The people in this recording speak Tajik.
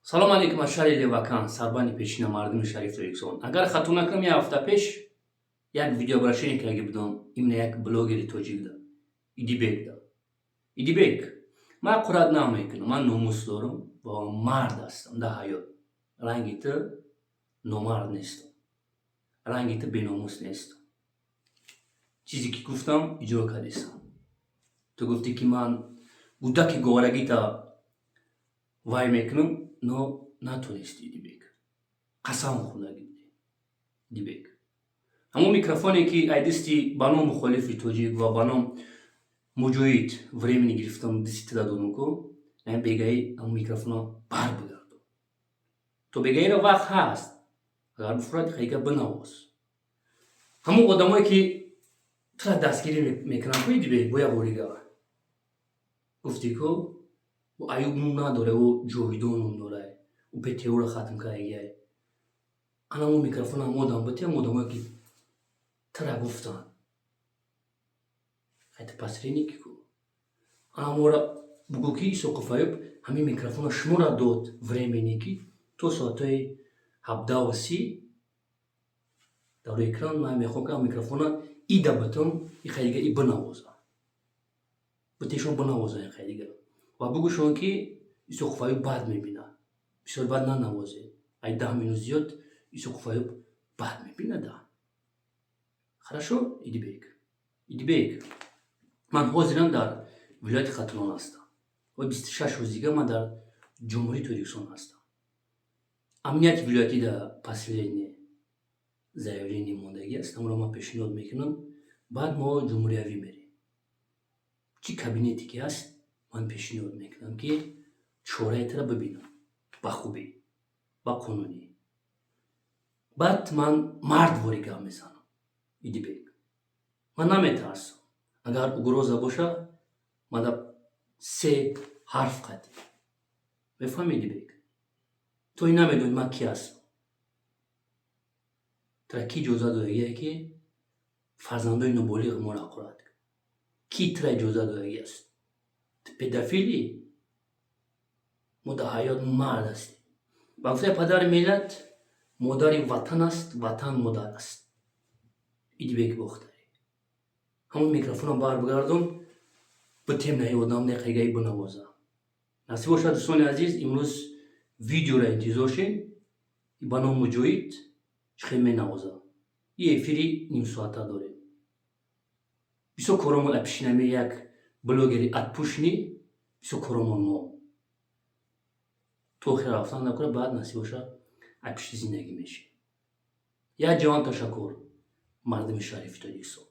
Салом алейкум аз шаҳри Левакан, сарбанди пешина, мардуми шариф Тоҷикистон. Агар хато накунам, як ҳафта пеш як видеообращение карда будам именно як блогери тоҷик да, Идибек да. Идибек, ман қурат намекунам, ман номус дорам ва мард ҳастам дар ҳаёт. Ранги ту номард нестам, ранги ту беномус нестам. Чизе ки гуфтам, иҷро кардистам. Ту гуфтӣ, ки ман гудаки говорагита вай мекунам, но натонистӣ, Идибек. Қасам хӯрдагӣ будӣ, Идибек. Ҳамон микрофоне, ки ай дасти ба ном мухолифи тоҷик ва ба ном Муҷоҳид временно гирифтам, дасти туда додам ку, бегаи ҳамон микрофона бар бигардон. То бегаиро вақт ҳаст, агар бифурад, хайга бинавоз. Ҳамон одамое, ки тура дастгирӣ мекунанд ку, Идибек, бо як борига гуфтӣ ку, ӯ Аюб ном надоре, ӯ Ҷовидон ном дорад, ӯ ПТУ-ро хатм кардагиай. Ана мо микрофона ҳам одам бутӣ, ҳам одамое, ки тура гуфтанд, хайта посредники ку. Ана мора бугӯ, ки Исоқов Аюб ҳамин микрофона шуморо дод временно, ки то соатҳои 17:30 дар рӯи экран ман мехоҳам, ки микрофона ида бутам, и хайдига и бинавоза, бутешон бинавоза ин хайдига ва бугӯшон, ки Исоқов Аюб бад мебинад, бисёр бад нанавозе, ай 10 минут зиёд Исоқов Аюб бад мебинада. Хорошо, Идибек. Идибек, ман ҳозирам дар вилояти Хатлон ҳастам ва 26 рӯз дига ман дар Ҷумҳурии Тоҷикистон ҳастам. Амнияти вилоятӣ да последнее заявление мондагӣ аст, ҳамонро ман пешниҳод мекунам, баъд мо ҷумҳуриявӣ мерем. Чӣ кабинете ки ҳаст, ман пешниҳод мекунам, ки чораи тура бибинам ба хубӣ, ба қонунӣ. Баъд ман мардворӣ гап мезанам, Идибек. Ман наметарсам. Агар угроза боша, мада се ҳарф қатӣ мефаҳми, Идибек? Ту ин намедонӣ, ман ки ҳастам. Тура кӣ иҷоза додагие, ки фарзандои ноболиғи моро ҳақорат кунӣ? Кӣ тура иҷоза додагӣ аст? Ту педофилӣ? Мо дар ҳаёт мард ҳастем. Ба гуфтаи падари миллат, модари ватан аст, ватан модар аст. Идибеки Бохтарӣ, ҳамон микрофонам бар бигардон, битем наи одам неқайгаи бинавоза. Насиб бошад, дӯстони азиз, имрӯз видеоро интизор шем, ба ном Муҷоҳид чӣ хел менавоза. И эфири нимсоата дорем. Бисёр коромон апишинами як блогери отпущенный, бисёр коромон мо то охир рафтан накунад, баъд, насиб бошад, апишти зиндагӣ мешем. Як ҷавон ташаккур, мардуми шарифи Тоҷикистон.